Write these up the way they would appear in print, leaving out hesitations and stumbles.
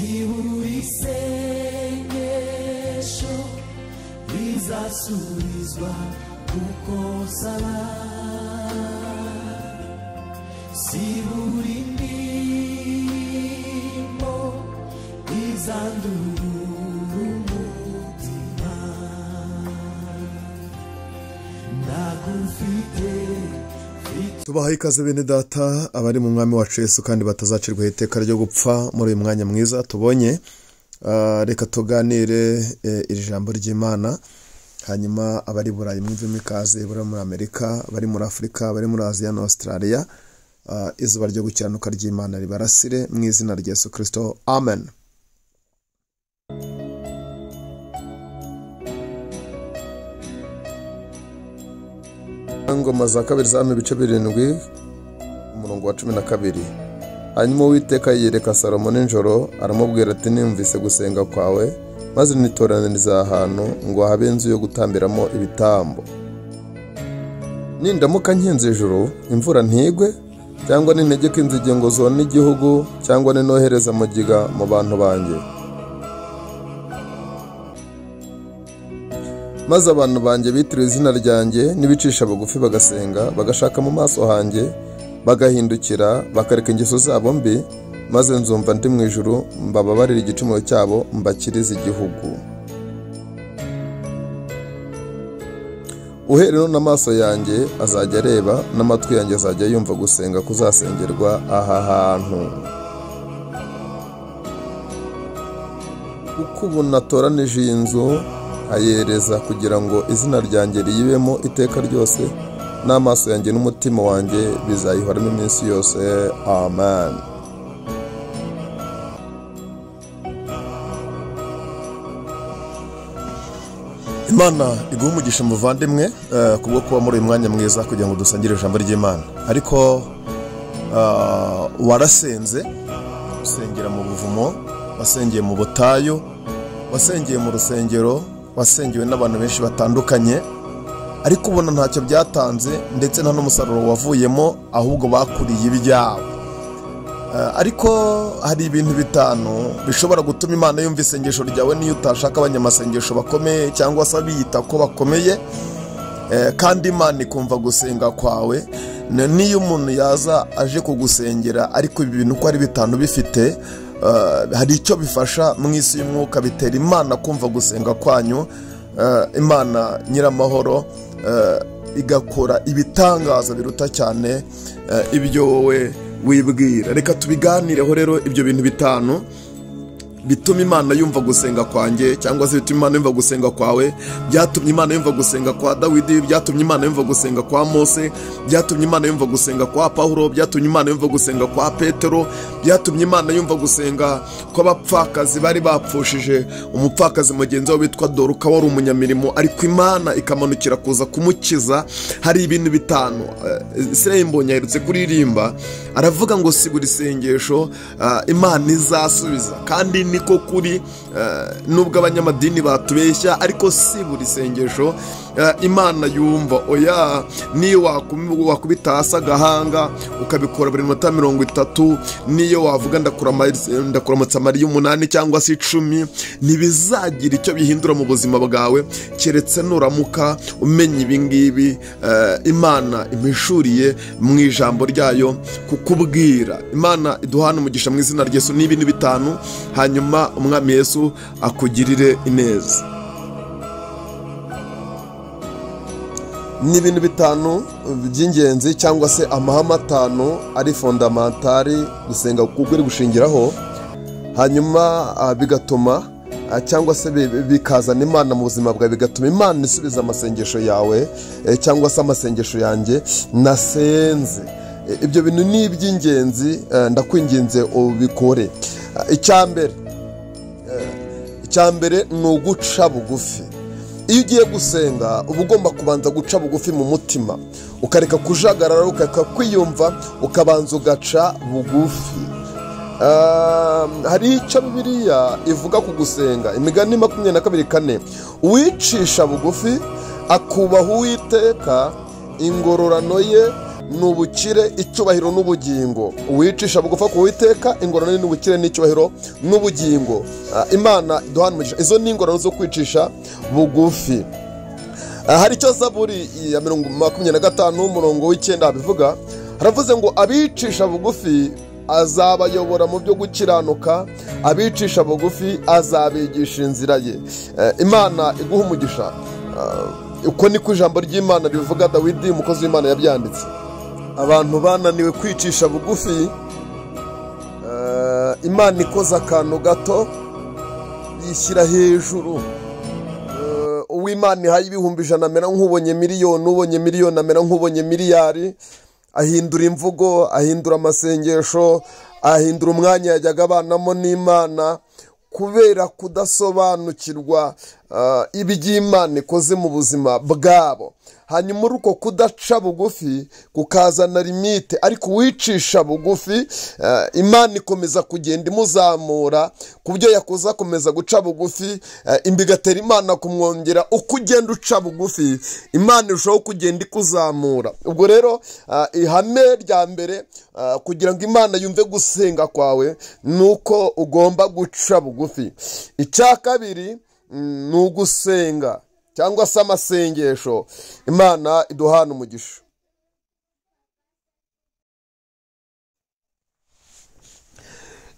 Sibura isengesho rizasubizwa kuko nsaba, sibura indirimbo izandurura umutima, ndagufite. Tubahaye ikaze bene data abari mu mwami wacu Yesu kandi batazacirwaho iteka ryo gupfa. Muri uyu mwanya mwiza tubonye, reka tuganire iri jambo ry'Imana. Hanyuma abari Burayi mwumvemo ikaze, bari muri Amerika, bari muri Afurika, bari muri Aziya na Australia, izuba ryo gukiranuka ry'Imana ribarasire mu izina rya Yesu Kristo, amen. Ingoma za kabiri z'Abami ibice 7 umurongo wa 12. Hanyuma Uwiteka yiyereka Salomo nijoro, aramubwira ati: nimvise gusenga kwawe, maze nitoraniriza ahantu ngo habe inzu yo gutambiramo ibitambo. Nindamuka nkinze ijuru imvura ntigwe, cyangwa nintegeka inzige ngo zone igihugu, cyangwa ninohereza mugiga mu bantu banjye, maze abantu banjye bitiriwe izina ryanjye n'ibicisha bugufi bagasenga, bagashaka mu maso hanjye, bagahindukira bakareka ingeso zabo mbi, maze nzumva ndi mu ijuru, mbababarira igicumuro cyabo, mbakirize igihugu. Uhereye n'amaso yanjye azajya areba, n'amatwi yanjye azajya yumva gusenga kuzasengerwa aha hantu. Kuko ubu natoranije iyi nzu ayereza kugira ngo izina ryanjye riyibemo iteka ryose, n'amaso yanjye n'umutima wanjye bizayihoramo iminsi yose. Amen. Imana iguhe umugisha muvandimwe, kubwo kuba muri uyu mwanya mwiza kugira ngo dusangire ijambo ry'Imana. Ariko warasenze, usengera mu buvumo, wasengeye mu butayu, wasengeye mu rusengero, wasengewe n'abantu benshi batandukanye, ariko ubona ntacyo byatanze, ndetse nta n'umusaruro wavuyemo, ahubwo bakuriye ibyawe. Ariko hari ibintu 5 bishobora gutuma Imana yumva isengesho ryawe niyo utashaka abanyamasengesho bakomeye cyangwa se abiyita ko bakomeye, kandi Imana ikumva gusenga kwawe. Niyo umuntu yaza aje kugusengera ariko ibi bintu uko ari 5 bifite, hari icyo bifasha mu isi y'umwuka, bitera Imana kumva gusenga kwanyu. Imana nyiramahoro igakora ibitangaza biruta cyane ibyo wowe wibwira. Reka tubiganireho rero ibyo bintu 5 bituma Imana yumva gusenga kwanjye, cyangwa se bituma Imana yumva gusenga kwawe. Byatumye Imana yumva gusenga kwa Dawidi, byatumye Imana yumva gusenga kwa Mose, byatumye Imana yumva gusenga kwa Paulo, byatumye Imana yumva gusenga kwa Petero, byatumye Imana yumva gusenga kw'abapfakazi bari bapfushije umupfakazi mugenzi wabo witwa Doruka wari umunyamirimo, ariko Imana ikamanukira kuza kumukiza. Hari ibintu 5 Israel Mbonyi aherutse kuririmba, aravuga ngo si buri sengesho Imana izasubiza, kandi niko kuri. Nubwo abanyamadini batubeshya, ariko si buri sengesho Imana yumva. Oya, niyo wakubita hasi agahanga ukabikora buri minota 30, niyo wavuga ndakuramutsa Mariya 8 cyangwa se 10, ntibizagira icyo bihindura mu buzima bwawe, keretse nuramuka umenya ibi ngibi Imana impishuriye mu ijambo ryayo kukubwira. Imana iduhana umugisha mu izina rya Yesu. Ni ibintu 5, hanyuma umwami Yesu akugirire ineza. Ni ibintu 5 by'ingenzi cyangwa se amahame 5 ari fondamentali gusenga kuko uri gushingiraho, hanyuma bigatuma cyangwa se bikazana Imana mu buzima bwawe, bigatuma Imana isubiza amasengesho yawe, cyangwa se amasengesho yanjye nasenze. Ibyo bintu ni iby'ingenzi, ndakwinginze ubikore. Icya mbere ni uguca bugufi. Iyo ugiye gusenga uba ugomba kubanza guca bugufi mu mutima, ukareka kujagarara, ukareka kwiyumva, ukabanza ugaca bugufi. Hari icyo Bibiliya ivuga ku gusenga, Imigani 22:4, uwicisha bugufi akubaha Uwiteka, ingororano ye ni ubukire, icyubahiro n'ubugingo. Uwicisha bugufi ku Uwiteka, ingororano n'ubukire n'icyubahiro n'ubugingo. Imana iduhana umugisha. Izo ni ingororano zo kwicisha bugufi. Hari icyo Zaburi ya 25 umurongo w'9 bivuga, haravuze ngo abicisha bugufi azabayobora mu byo gukiranuka, abicisha bugufi azabigisha inzira ye. Imana iguha umugisha. Uko niko ijambo ry'Imana rivuga, Dawidi umukozi w'Imana yabyanditse. Abantu bananiwe kwicisha bugufi, Imana ikoze akantu gato yishyira hejuru. Uw'Imana ihaye 100,000 amera nk'ubonye miliyoni, ubonye miliyoni amera nk'ubonye miliyari. Ahindura imvugo, ahindura amasengesho, ahindura umwanya yajyaga abanamo n'Imana, kubera kudasobanukirwa iby'Imana ikoze mu buzima bwabo. Hanyuma uko kudaca bugufi kukazana limite, ariko uwicisha bugufi Imana ikomeza kugenda imuzamura ku byo yakoze, akomeza guca bugufi, imbigatera Imana kumwongera. Uko ugenda uca bugufi, Imana irushaho kugenda ikuzamura. Ubwo rero ihame rya mbere kugira ngo Imana yumve gusenga kwawe nuko ugomba guca bugufi. Icya kabiri ni ugusenga cyangwa se amasengesho. Imana iduhana umugisha.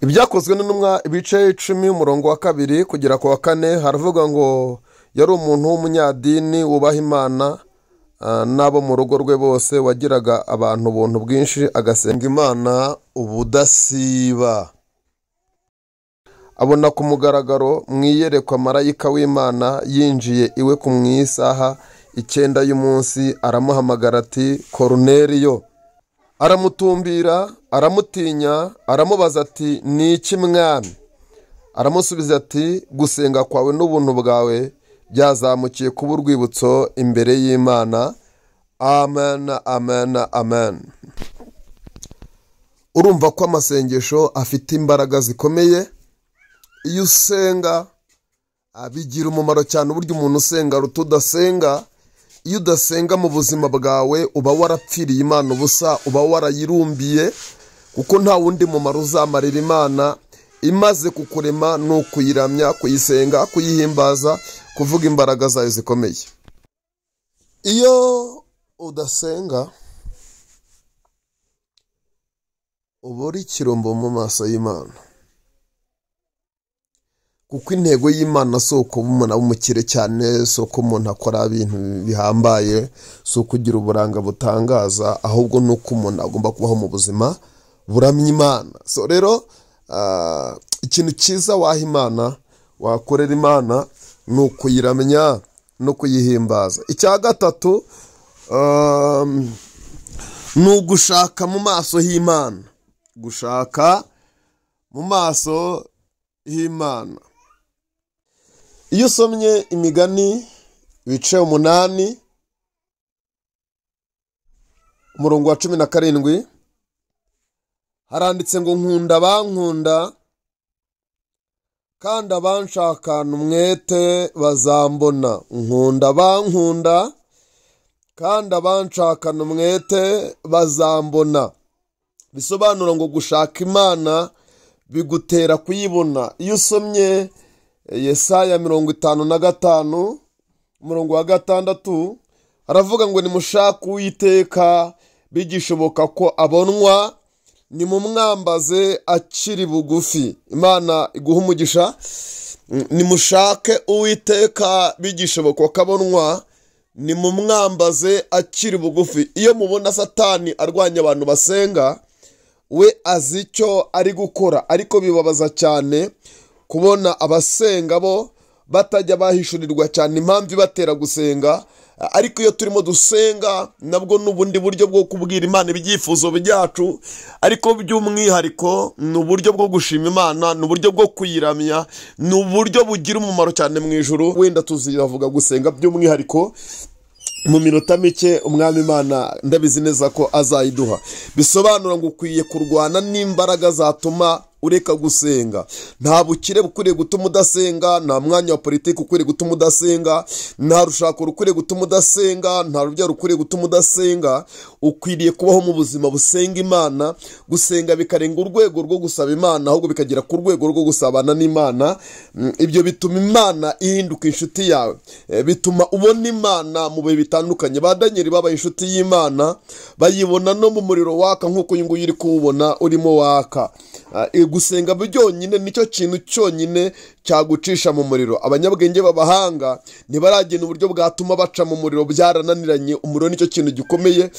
Ibyakozwe n'intumwa ibice 10 umurongo wa 2 kugera ku wa 4 haravuga ngo yari umuntu w'umunyadini wubaha Imana n'abo mu rugo rwe bose, wagiraga abantu ubuntu bwinshi, agasenga Imana ubudasiba. Abona ku mugaragaro mu iyerekwa marayika w'Imana yinjiye iwe ku isaha 9 y'umunsi, aramuhamagara ati Koruneliyo. Aramutumbira, aramutinya, aramubaza ati ni iki mwami? Aramusubiza ati gusenga kwawe n'ubuntu bwawe byazamukiye kuba urwibutso imbere y'Imana. Amen, amen, amen. Urumva ko amasengesho afite imbaraga zikomeye. Iyo usenga bigira umumaro cyane. Uburyo umuntu usenga aruta udasenga. Iyo udasenga mu buzima bwawe uba warapfiriye Imana ubusa, uba warayirumbiye, kuko nta wundi mumaro uzamarira Imana imaze kukurema, ni ukuyiramya, kuyisenga, kuyihimbaza, kuvuga imbaraga zayo zikomeye. Iyo udasenga uba uri ikirombo mu maso y'Imana, kuko intego y'Imana si uko umuntu aba umukire cyane, si uko umuntu akora ibintu bihambaye, si ukugira uburanga butangaza, ahubwo ni uko umuntu agomba kubaho mu buzima buramya Imana. So rero ikintu cyiza waha Imana, wakorera Imana, ni ukuyiramya no kuyihimbaza. Icya gatatu ni ugushaka mu maso h'Imana. Gushaka mu maso h'Imana. Iyo usomye Imigani ibice 8 umurongo wa 17 haranditse ngo nkunda bankunda kandi abanshakana umwete bazambona. Nkunda bankunda kandi abanshakana umwete bazambona. Bisobanura ngo gushaka Imana bigutera kuyibona. Iyo usomye Yesaya 55 umurongo wa 6 aravuga ngo nimushake Uwiteka bigishoboka ko abonwa, nimumwambaze akiri bugufi. Imana iguha umugisha. Nimushake Uwiteka bigishoboka ko abonwa, nimumwambaze akiri bugufi. Iyo mubona Satani arwanya abantu basenga, we azi icyo ari gukora, ariko bibabaza cyane kubona abasenga bo batajya bahishurirwa cyane impamvu ibatera gusenga. Ariko iyo turimo dusenga nabwo n'ubundi buryo bwo kubwira Imana ibyifuzo byacu, ariko by'umwihariko ni uburyo bwo gushima Imana, ni uburyo bwo kuyiramya, ni uburyo bugira umumaro cyane mu ijuru. Wenda tuzivuga gusenga by'umwihariko mu minota mike, Umwami Imana ndabizi neza ko azayiduha. Bisobanura ngo ukwiye kurwana n'imbaraga zatuma ureka gusenga. Nta bukire bukwiriye gutuma udasenga, nta mwanya wa politiki ukwiriye gutuma udasenga, nta rushako rukwiriye gutuma udasenga, nta rubyaro rukwiriye gutuma udasenga. Ukwiriye kubaho mu buzima busenga Imana. Gusenga bikarenga urwego rwo gusaba Imana, ahubwo bikagera ku rwego rwo gusabana n'Imana. Ibyo bituma Imana ihinduka inshuti yawe, bituma ubona Imana mu bihe bitandukanye. Ba Daniel babaye inshuti y'Imana, bayibona no mu muriro waka nk'uko uyu nguyu uri kuwubona urimo waka. Gusenga byonyine nicyo kintu cyonyine cyagucisha mu muriro. Abanyabwenge b'abahanga ntibaragena uburyo bwatuma baca mu muriro, byarananiranye. Umuriro nicyo kintu gikomeye,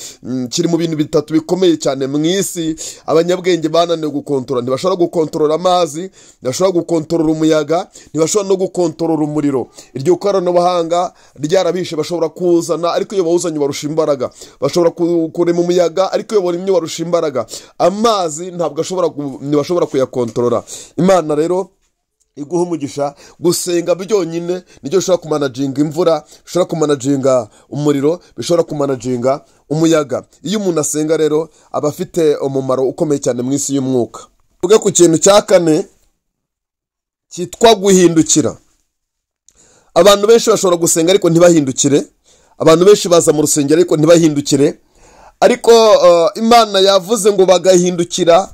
kiri mu bintu bitatu bikomeye cyane mu isi. Abanyabwenge bananiwe gukontorora, ntibashobora gukontorora amazi, ntibashobora gukontorora umuyaga, ntibashobora no gukontorora umuriro. Iryo koranabuhanga ryarabishe, bashobora kuzana ariko iyo bawuzanye barusha imbaraga, bashobora kurema umuyaga ariko iyo baremye barusha imbaraga. Amazi ntabwo ashobora, ntibashobora kuyakontorora. Imana rero iguha umugisha. Gusenga byonyine nicyo bishobora kumanaginga imvura, bishobora kumanaginga umuriro, bishobora kumanaginga umuyaga. Iyo umuntu asenga rero aba afite umumaro ukomeye cyane mu isi y'umwuka. Tuvuge ku kintu cya kane cyitwa guhindukira. Abantu benshi bashobora gusenga ariko ntibahindukire. Abantu benshi baza mu rusengero ariko ntibahindukire. Ariko Imana yavuze ngo bagahindukira.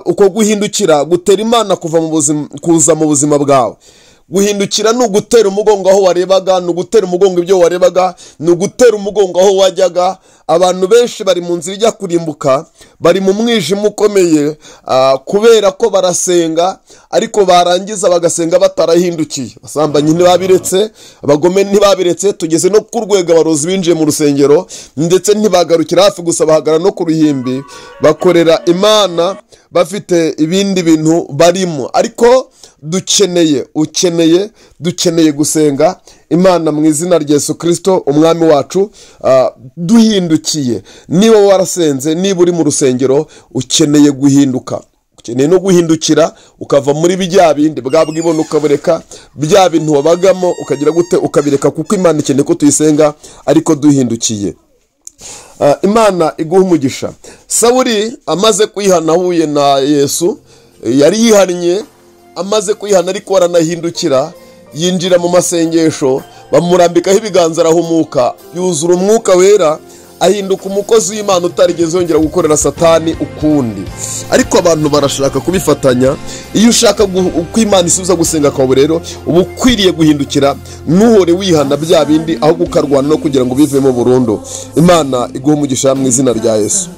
Uko guhindukira gutera Imana kuva mu buzima, kuza mu buzima bwawe. Guhindukira ni ugutera umugongo aho warebaga, ni ugutera umugongo ibyo warebaga, ni ugutera umugongo aho wajyaga. Abantu benshi bari mu nzira ijya kurimbuka, bari mu mwijima ukomeye, kubera ko barasenga ariko barangiza bagasenga batarahindukiye. Abasambanyi ntibabiretse, abagome ntibabiretse, tugeze no ku rwego abarozi binjiye mu rusengero, ndetse ntibagarukira hafi gusa, bahagarara no ku ruhimbi, bakorera Imana bafite ibindi bintu barimo. Ariko dukeneye, ukeneye, dukeneye gusenga Imana mu izina rya Yesu Kristo umwami wacu, duhindukiye. Niba warasenze, niba uri mu rusengero, ukeneye guhinduka, ukeneye no guhindukira, ukava muri bya bindi bwa bwibone ukabureka, bya bintu wabagamo ukagira gute ukabireka, kuko Imana ikeneye ko tuyisenga ariko duhindukiye. Imana iguha umugisha. Sawuli amaze kwihana ahuye na Yesu, yari yihannye, amaze kwihana ariko aranahindukira, yinjira mu masengesho, bamurambikaho ibiganza arahumuka, yuzura umwuka wera, ahinduka umukozi w'Imana utarigeze yongera gukorera Satani ukundi. Ariko abantu barashaka kubifatanya. Iyo ushaka uko Imana isubiza gusenga kwawe rero, uba ukwiriye guhindukira, ntuhore wihana bya bindi, ahubwo ukarwana no kugira ngo bivemo burundu. Imana iguhe umugisha mu izina rya Yesu.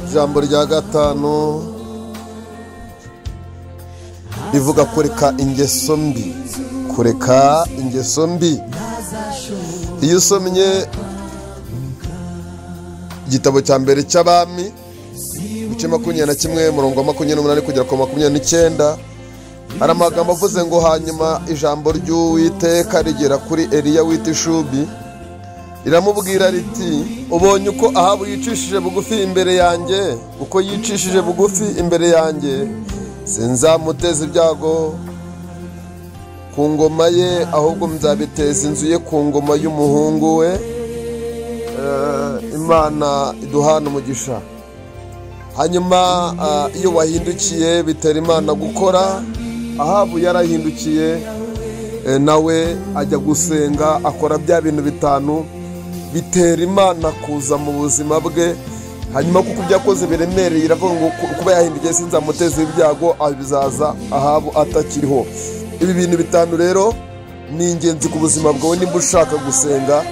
Ijambo rya gatanu rivuga kureka ingeso mbi. Kureka ingeso mbi. Iyo usomye igitabo cya mbere cy'Abami ibice 21 murongo wa 28 kugera ku 29, hari amagambo avuze ngo hanyuma ijambo ry'Uwiteka rigera kuri Eliya w'Itishubi, riramubwira riti ubonye uko Ahabu yicishije bugufi imbere yanjye, uko yicishije bugufi imbere yanjye, sinzamuteza ibyago ku ngoma ye, ahubwo nzabiteza inzu ye ku ngoma y'umuhungu we. Imana iduhana umugisha. Hanyuma iyo wahindukiye bitera Imana gukora. Ahabu yarahindukiye, nawe ajya gusenga, akora bya bintu bitanu bitera Imana kuza mu buzima bwe. Hanyuma kuko ibyakoze biremereye, iravuga ngo kuba yahindukiye sinzamuteza ibyago, abizaza Ahabu atakiriho. Ibi bintu bitanu rero ni ingenzi ku buzima bwawe nimba ushaka gusenga,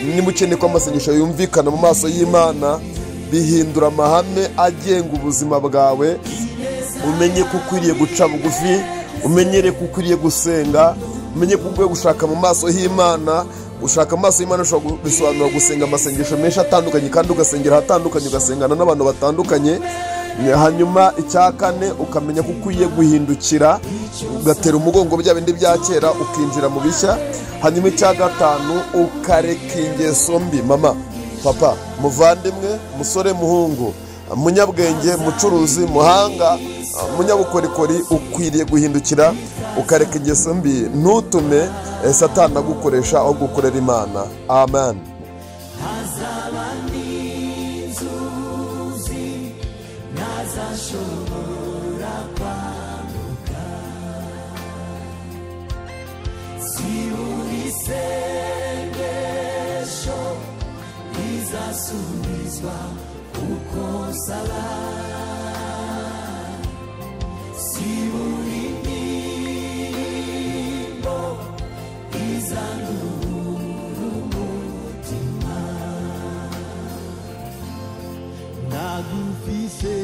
niba ukeneye ko amasengesho yumvikana mu maso y'Imana. Bihindura amahame agenga ubuzima bwawe. Umenye ko ukwiriye guca bugufi, umenyere ko ukwiriye gusenga, umenye ko ukwiye gushaka mu maso y'Imana. Gushaka amaso y'Imana ushobora bisobanura gusenga amasengesho menshi atandukanye, kandi ugasengera ahatandukanye, ugasengana n'abantu batandukanye. Hanyuma icya kane, ukamenya ko ukwiye guhindukira, ugatera umugongo bya bindi bya kera, ukinjira mu bishya. Hanyuma icya gatanu, ukareka ingeso mbi. Mama, papa, muvandimwe, musore, muhungu, munyabwenge, mucuruzi, muhanga, munyabukorikori, ukwiriye guhindukira ukareka ingeso mbi, ntutume Satani agukoresha aho gukorera Imana. Amen. Ntazashobora Si buri sengesho rizasubizwa uko nsaba, si buri ndirimbo izandura umutima. Ndagufise.